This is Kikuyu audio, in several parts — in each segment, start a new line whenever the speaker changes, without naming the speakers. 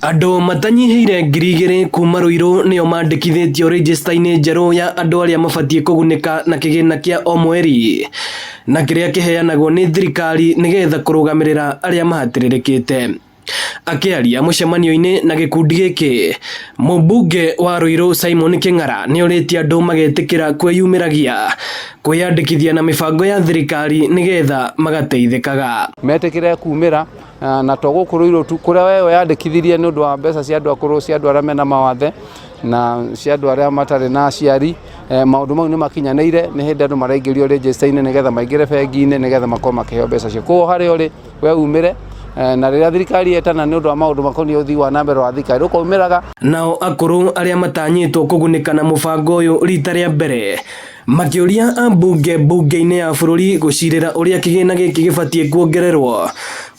Andũ matanyihĩire 2000 kuma Ruiru nĩo mandĩkithĩtio rejista-inĩ njerũ ya andũ arĩa mabatiĩ kũgunĩka na kĩgĩna kĩa o mweri na kĩrĩa kĩheanagwo nĩ thirikari nĩgetha kũrũgamĩrĩra arĩa mahatĩrĩrĩkĩte. Akĩaria mũcemanio-inĩ na gĩkundi gĩkĩ, mũmbunge wa Ruiru Simon Kĩng'ara nĩorĩtie andũ magetĩkĩra kwĩyumĩragia kwĩyandĩkithia na mĩbango ya thirikari nĩgetha magateithĩkaga.
Metĩkĩre kumĩra na to gũkũ Ruiru tu, kũrĩa we weyandĩkithirie nĩ ũndũ wa mbeca cia andũ akũrũ, cia andũ arĩa mena mawathe na cia andũ arĩa matarĩ na aciari, maũndũ mau nĩ makinyanĩire, nĩ hĩndĩ andũ maraingĩrio register-inĩ nĩgetha maingĩre bengi-inĩ nĩgetha makorwo makĩheo mbeca icio. Koguo harĩa ũrĩ we umĩre na rĩrĩa thirikari yetana nĩ ũndũ wa maũndũ makoniĩ ũthii wa na mbere wa thirikari ũkaumĩraga.
Nao akũrũ arĩa matanyĩtwo kũgunĩka na mũbango ũyũ rita rĩa mbere makĩũria ambunge mbunge-inĩ ya bũrũri gũcirĩra ũrĩa kĩgĩna gĩkĩ gĩbatiĩ kuongererwo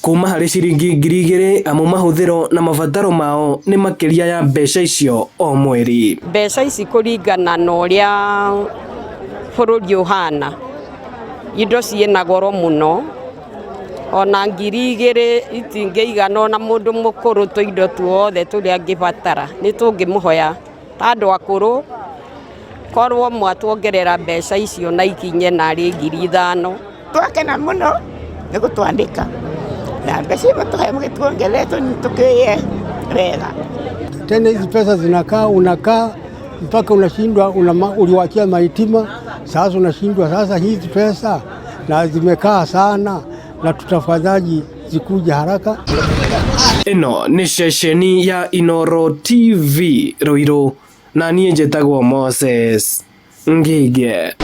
kuma harĩ ciringi 2000 amu mahũthĩro na mabataro mao nĩ makĩria ya mbeca icio o mweri.
Mbeca ici kũringana na ũrĩa bũrũri ũhana, indo ciĩna goro mũno, ona 2000 itingĩigana ona mũndũ mũkũrũ tũindo tuothe tũrĩa angĩbatara, nĩ tũngĩmũhoya ta andũ akũrũ korwo mwatuongerera mbeca icio na ikinye narĩ 5000.
Twakena mũno nĩ gũtwandĩka na mbeca imwe tũhe mũgĩtuongerere tũkĩrĩe wega.
Tena hizi pesa zinakaa, unakaa mpaka unashindwa, uliwachia maitima, sasa unashindwa. Sasa hizi pesa na zimekaa sana, na tutafanyaje zikuja haraka?
Ĩno nĩ ceceni ya Inoro TV Ruiru na niĩ njĩtagwo Moses Ngige.